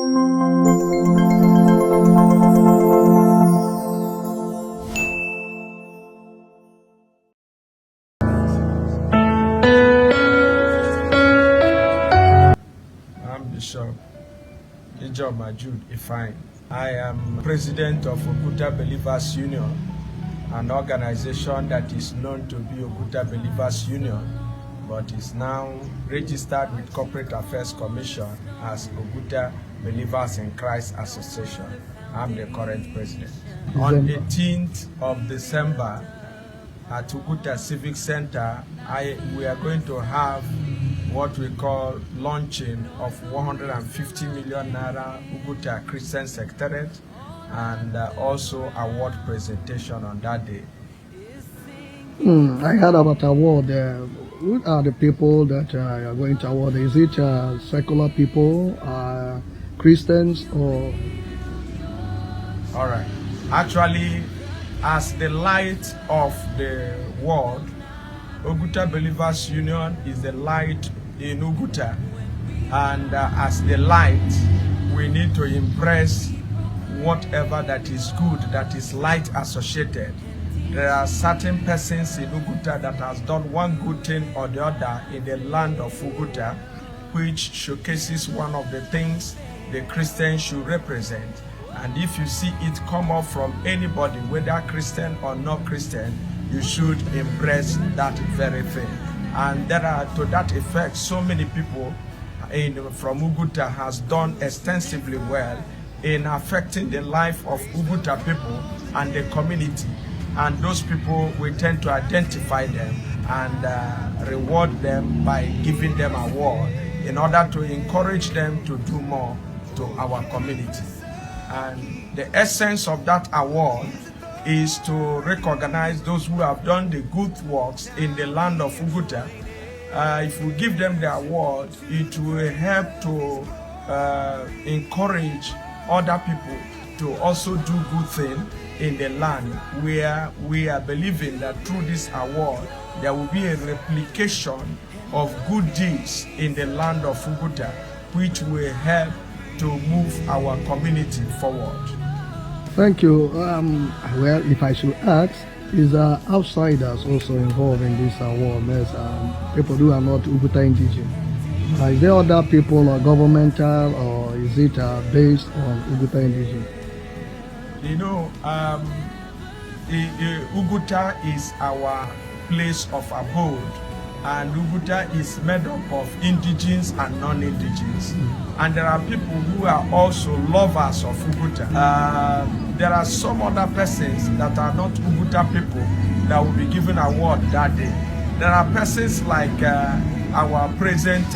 I'm Bishop Ijeoma Jude Ifeanyi. I am president of Oguta Believers Union, an organization that is known to be Oguta Believers Union, but is now registered with Corporate Affairs Commission as Oguta Believers in Christ Association. I'm the current president. On 18th of December, at Oguta Civic Center, we are going to have what we call launching of 150 million naira Oguta Christian Secretariat and also award presentation on that day. I heard about award. Who are the people that are going to award? Is it secular people, Christians, or? All right. Actually, as the light of the world, Oguta Believers Union is the light in Oguta. And as the light, we need to impress whatever that is good, that is light associated. There are certain persons in Oguta that has done one good thing or the other in the land of Oguta, which showcases one of the things the Christian should represent. And if you see it come up from anybody, whether Christian or not Christian, you should embrace that very thing. And there are, to that effect, so many people from Oguta has done extensively well in affecting the life of Oguta people and the community. And those people, we tend to identify them and reward them by giving them award in order to encourage them to do more to our community. And the essence of that award is to recognize those who have done the good works in the land of Oguta. If we give them the award, it will help to encourage other people to also do good thing in the land, where we are believing that through this award, there will be a replication of good deeds in the land of Oguta, which will help to move our community forward. Thank you. Well, if I should ask, is outsiders also involved in this award? There's people who are not Oguta indigenous. Is there other people or governmental, or is it based on Oguta indigenous? The Oguta is our place of abode, and Oguta is made up of indigenes and non-indigenes. And there are people who are also lovers of Oguta. There are some other persons that are not Oguta people that will be given award that day. There are persons like our present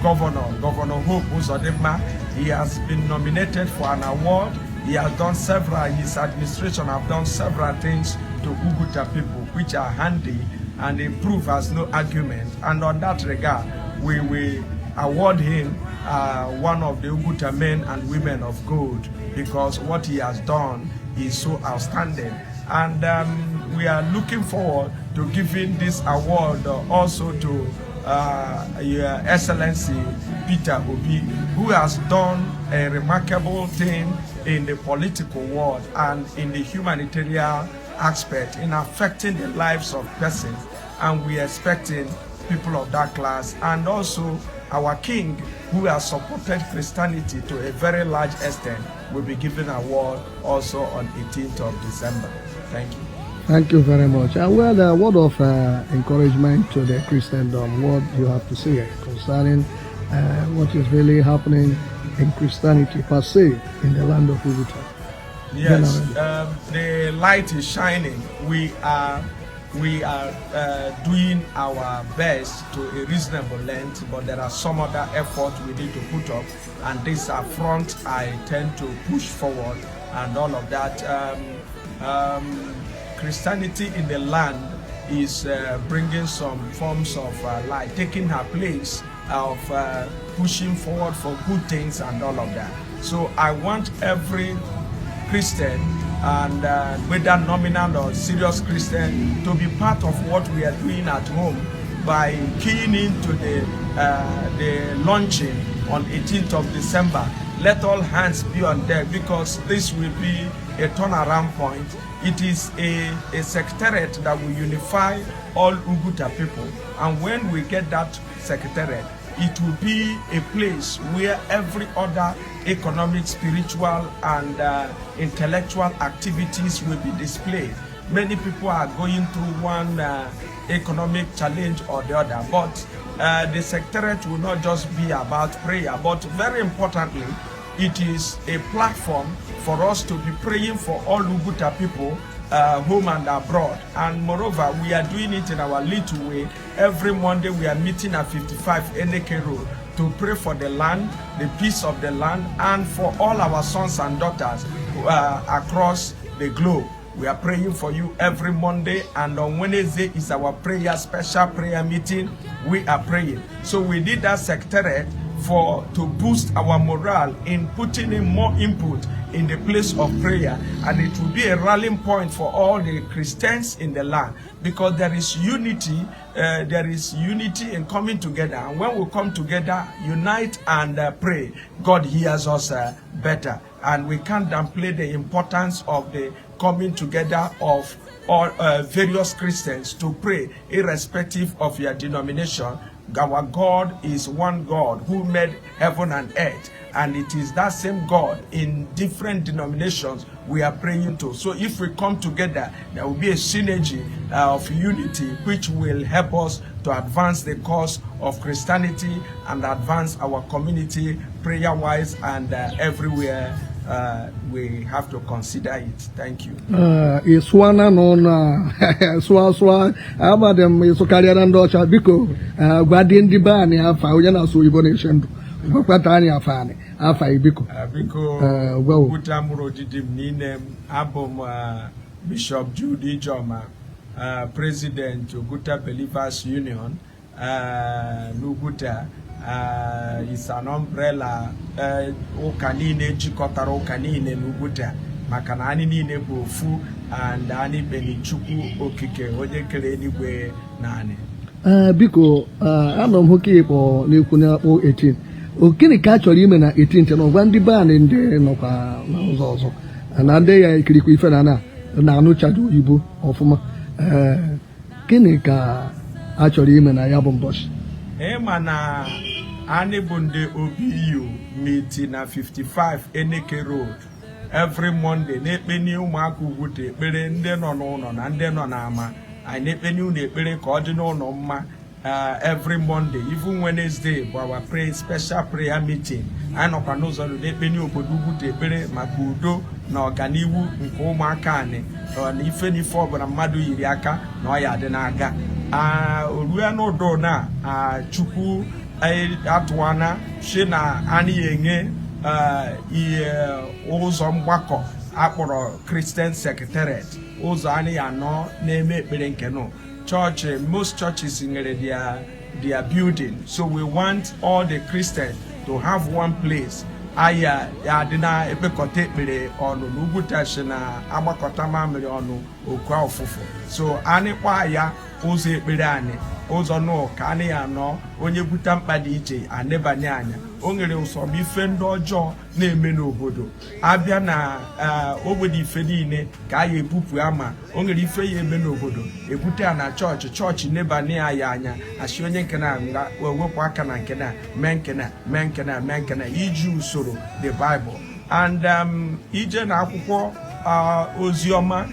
governor, Governor Hope Uzodinma. He has been nominated for an award. He has done several, his administration have done several things to Oguta people, which are handy and they prove as no argument. And on that regard, we will award him one of the Oguta men and women of gold, because what he has done is so outstanding. And we are looking forward to giving this award also to Your Excellency Peter Obi, who has done a remarkable thing in the political world and in the humanitarian aspect in affecting the lives of persons. And we are expecting people of that class, and also our king, who has supported Christianity to a very large extent, will be given award also on 18th of December. Thank you. Thank you very much. Well, the word of encouragement to the Christendom, what you have to say concerning what is really happening in Christianity per se in the land of Oguta? Yes, the light is shining. We are doing our best to a reasonable length, but there are some other effort we need to put up, and this front I tend to push forward and all of that. Christianity in the land is bringing some forms of light, taking her place of pushing forward for good things and all of that. So I want every Christian, and whether nominal or serious Christian, to be part of what we are doing at home by keying into the launching on 18th of December. Let all hands be on deck, because this will be a turnaround point. It is a secretariat that will unify all Oguta people. And when we get that secretariat, it will be a place where every other economic, spiritual, and intellectual activities will be displayed. Many people are going through one economic challenge or the other, but the secretariat will not just be about prayer, but very importantly, it is a platform for us to be praying for all Oguta people, home and abroad. And moreover, we are doing it in our little way. Every Monday, we are meeting at 55 Eneke Road to pray for the land, the peace of the land, and for all our sons and daughters across the globe. We are praying for you every Monday, and on Wednesday is our prayer, special prayer meeting. We are praying. So we did that secretariat for to boost our morale in putting in more input in the place of prayer, and it will be a rallying point for all the Christians in the land, because there is unity, there is unity in coming together, and when we come together, unite and pray, God hears us better. And we can't downplay the importance of the coming together of all various Christians to pray, irrespective of your denomination. Our God is one God who made heaven and earth, and it is that same God in different denominations we are praying to. So if we come together, there will be a synergy of unity which will help us to advance the cause of Christianity and advance our community prayer-wise and everywhere we have to consider it. Thank you. Ị sụana n'ọnụ a sụọ sụọ amadị m ịsụkarịa na ndị ọcha. Biko, gwa dị ndị be anyị afa onye na-asụ oyibo na-eche ndụ, gwakwata anyị afa anyị afa anyị, biko. Biko. Gwawo. Oguta mụrụ odidi m niile m, abụ m Bishop Jude Ijoma, President, Oguta Believers Union n'Oguta. Is an umbrella, ụka niile jikọtara ụka niile n'Oguta, maka na anyị niile bụ ofu and anyị kpere Chukwu Okike onye kere eluigwe na anyị. Biko, anọ m hụ ka ịkpọ n'ekwu na-akpọ 18. Gịnị ka a chọrọ ime na 18 na gwa ndị be anyị ndị nọkwa n'ụzọ ọzọ na ndị ya ekirikwa ife na na-anụchaghị oyibo ọfụma? Ee, gịnị ka a chọrọ ime na ya bụ mbọchị? Ịma na anyị bụ ndị OBU meet na 55 Eneke Road every Monday na-ekpeni ụmụaka Ugwuta ekpere, ndị nọ n'ụlọ na ndị nọ n'ama. Anyị na-ekpeni unu ekpere ka ọ dị n'ụlọ mma every Monday. Even Wednesday bụ our pray special prayer meeting. Anyị nọkwa n'ụzọ nọ na-ekpeni obodo Ugwuta ekpere maka udo na ọganihu nke ụmụaka anyị, na ife na ife ọbụla mmadụ yiri aka na ọ ya dị n'aga orue n'ụdọ na Chukwu atụwana si na anyị enye ihe ụzọ mgbakọ akpọrọ Christian Secretariat, ụzọ anyị anọ na-eme ekpere nke nọ chọọchị. Most churches nwere their building, so we want all the Christians to have one place aya adị na-ekpekọta ekpere ọnụ na Ugwuta si na agbakọta mamịrị ọnụ oku ọfụfụ. So anyị kpaa ya ụzọ ekpere anyị, ụzọ nụ ka anyị anọ onye bute mkpa dị iche anebanye anya. O nwere ụsọm ife ndị ọjọọ na-eme n'obodo abịa na ogbede ife niile ka a ya ebupụ ama. O nwere ife ya eme n'obodo, ebute ya na chọọchị, chọọchị nebanye ya anya, asị onye nke na wepụ aka na nke na mee nke na mee nke na mee nke na iji usoro the Bible and ije na akwụkwọ oziọma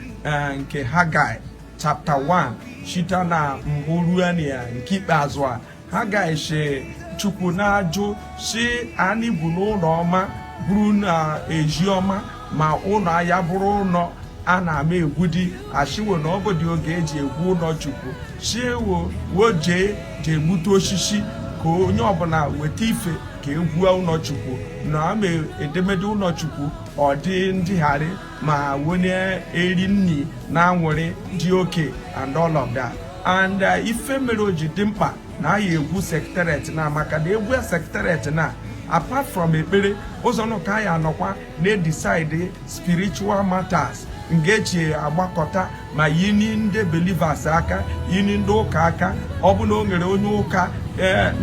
nke Hagai chapter 1 site na mbụ ruo na ya nke ikpeazụ a, Hagai si Chukwu na-ajụ si anyị bụ n'ụlọ ọma bụrụ na ezi ọma ma ụlọ ahịa bụrụ ụlọ a na-ama egwu dị ashiwo na ọ bụ dị oge eji egwu ụlọ Chukwu si wo wo jee jee gbute osisi ka onye ọbụla weta ife ka egwuo ụlọ Chukwu na ama edemede ụlọ Chukwu ọ dị ndịgharị ma wonye eri nni na anwụrị dị oke and all of that. And ife mere o ji dị mkpa na aya egwu secretariat na maka na egwu secretariat na apart from ekpere ụzọ nụ ka anyị anọkwa na-decide spiritual matters. Nga echi agbakọta ma yini ndị believers aka, yini ndị ụka aka. Ọ bụ na o nwere onye ụka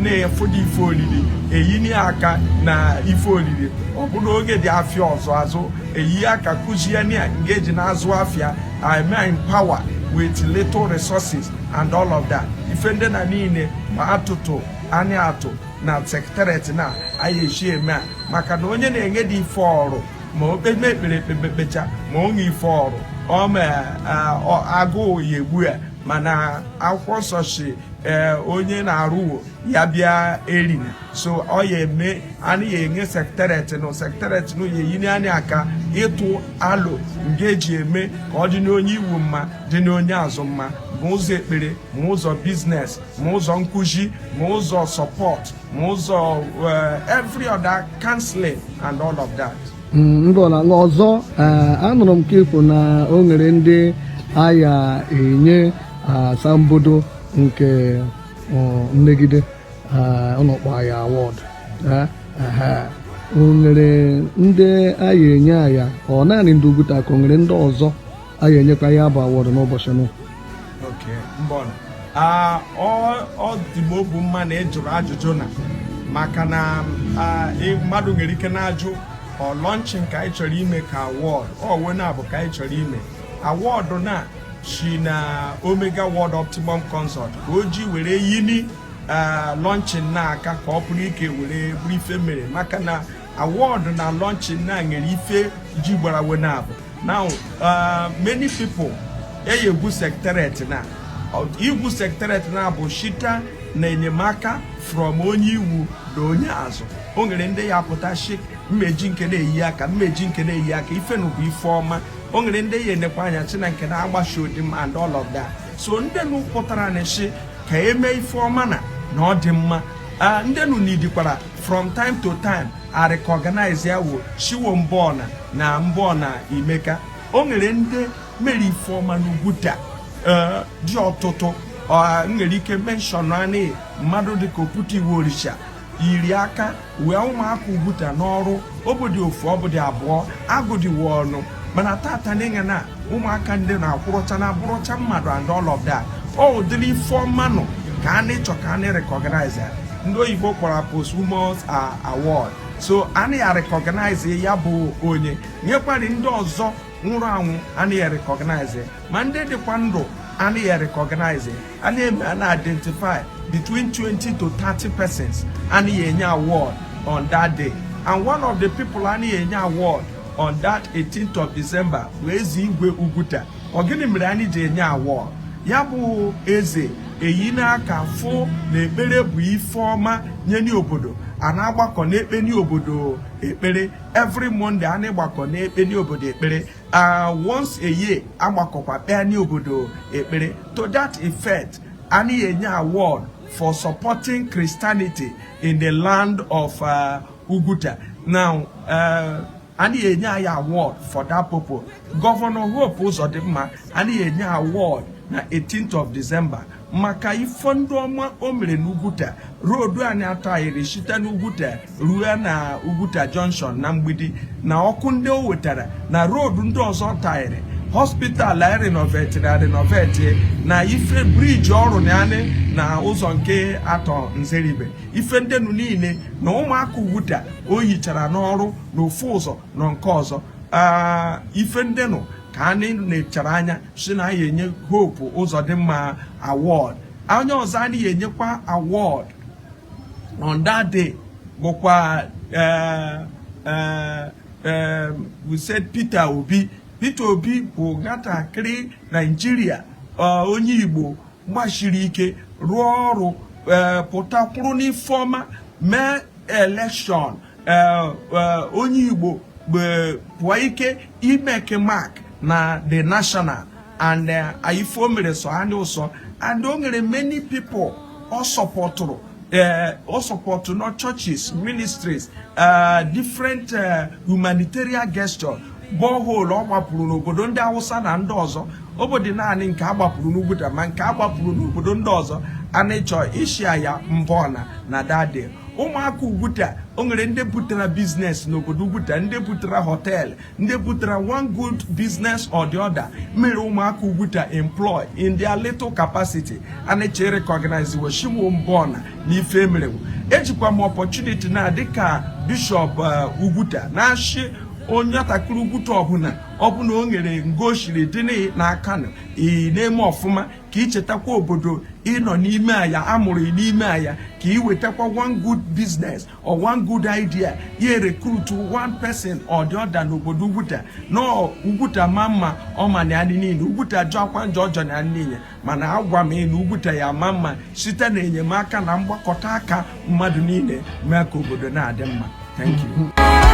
na-efụdị ife oriri, eyini aka na ife oriri. Ọ bụ na oge dị afịa ọzọ azụ, eyi aka kụzie ya nga eji na-azụ afịa, eme empower with little resources and all of that. Ife ndị na niile ma atụtụ anya atụ na secretariat na anyị echi eme a, maka na onye na-enye dị ife ọrụ ma o kpeme ekpere ekpebe kpecha ma onye ife ọrụ ọ ma agụụ ya egbu ya. Mana Akwụkwọ Nsọ si onye na-arụwo ya bịa erina. So ọ ya eme anyị ya enye secretariat nụ, secretariat nụ ya eyinye anyị aka ịtụ alo nga eji eme ka ọ dị n'onye iwu mma, dị n'onye azụ mma, ma ụzọ ekpere, ma ụzọ business, ma ụzọ nkụzi, ma ụzọ support, ma ụzọ every other counseling and all of that. Mbọla ọzọ, anụrụ m ka ikwu na o nwere ndị aya enye asambodo nke nnegide ụlọkpọ ya award. O nwere ndị aya enye aya, ọ naanị ndị Oguta, ka o nwere ndị ọzọ aya enyekwa ya bụ award n'ụbọchị nụ? Okay, mbọla, ọ dị m obu mma na ị jụrụ ajụjụ na maka na mmadụ nwere ike na-ajụ ọ launching ka anyị chọrọ ime ka award ọ wee na-abụ ka anyị chọrọ ime award na si na Omega World Optimum Consult ka o ji were yini launching na-aka ka ọ pụrụ ike were bụrụ ife mere, maka na award na launching na nwere ife ji gbara we na abụ. Now, many people eyi egwu secretariat na igwu secretariat na bụ shita na enyemaka from onye iwu na onye azụ. O nwere ndị ya pụta shi mmeji nke na-eyi aka, mmeji nke na-eyi aka ife nụ bụ ife ọma. O nwere ndị ya enekwa anya chi na nke na-agbasi odi and all of that. So ndị nụ pụtara na shi ka eme ife ọma na ọ dị mma. Ndị nụ nidikwara from time to time a recognize ya wo shiwo mbọna na mbọna imeka. O nwere ndị mere ife ọma n'Ugwuta dị ọtụtụ. Nwere ike mention anị mmadụ dịka Oputa Iwu Orisha yiri aka wee ụmụaka Ugwuta n'ọrụ obodo ofu ọbụdị abụọ agụdịwo ọnụ, mana tata n'ịnya na ụmụaka ndị na-akwụrụcha na abụrụcha mmadụ and all of that. Ọ ụdịrị ife ọma nọ ka a na-ịchọ ka a na-recognize ya. Ndị oyibo kpọrọ posthumous award. So a na-recognize ya bụ onye nyekwari ndị ọzọ nwụrụ anwụ, a na-recognize, ma ndị dịkwa ndụ a na-recognize. A na-eme a na-identify between 20 to 30 persons a na-enye award on that day. And one of the people a na-enye award on that 18th of December bụ Eze Igwe Ugwuta. Ọ gịnị mere anyị ji enye award ya? Bụ eze eyi n'aka fụ na ekpere bụ ife ọma nye n'obodo. A na-agbakọ n'ekpe n'obodo ekpere every Monday, a na-agbakọ n'ekpe n'obodo ekpere once a year, agbakọkwa kpee n'obodo ekpere. To that effect, a na-enye award for supporting Christianity in the land of Uguta. Now, a na-enye anyị award for that purpose. Governor Hope Uzodimma, a na-enye award na 18th of December maka ife ndị ọma o mere n'Ugwuta. Road anyị atọghịrị site n'Ugwuta ruo na Ugwuta Junction na Mgbidi, na ọkụ ndị o wetara, na road ndị ọzọ taghịrị, hospital anyị renovatiri arenovate, na ife bridge ọrụ na anị na ụzọ nke atọ Nzeribe, ife ndenu niile na ụmụaka Ugwuta o hichara n'ọrụ n'ofu ụzọ na nke ọzọ. Ife ndenu ka anyị nechara anya si na anyị enye Hope Uzodimma award. Onye ọzọ anyị enyekwa award on that day bụkwa we said Peter Obi. Peter Obi bụ nwatakịrị Naijiria, onye Igbo gbachiri ike rụọ ọrụ, pụta kwụrụ n'ife ọma, mee election, onye Igbo pụọ ike imeke mark na the national and ife o mere so anya ụsọ. And o nwere many people ọ supportụrụ, ọ supportụ no churches, ministries, different humanitarian gesture, borehole ọ gbapụrụ n'obodo ndị Hausa na ndị ọzọ. Obodo naanị nke a gbapụrụ n'Ugwuta, ma nke a gbapụrụ n'obodo ndị ọzọ, a na-ịchọ ishia ya mbọna na dade. Ụmụaka Ugwuta, o nwere ndị butere business n'obodo Ugwuta, ndị butere hotel, ndị butere one good business or the other, mere ụmụaka Ugwuta employ in their little capacity. A na-eche recognize weshiwo mbọna n'ife emerewo. Ejikwa m opportunity na dịka bishọp Ugwuta na-achị onye ntakịrị Ugwuta ọbụla ọbụla o nyere ngoshiri dị n'aka ị na-eme ọfụma, ka ị chetakwa obodo ịnọ n'ime aya amụrụ n'ime aya, ka ị wetakwa one good business or one good idea ya recruit one person or the other n'obodo Ugwuta. Nọ Ugwuta ma mma ọma na ya niile, Ugwuta jọ akwa njọ ọjọọ na ya niile, mana agwa m na Ugwuta ya ama mma site na enyemaka na mgbakọta aka mmadụ niile mee ka obodo na-adị mma. Thank you.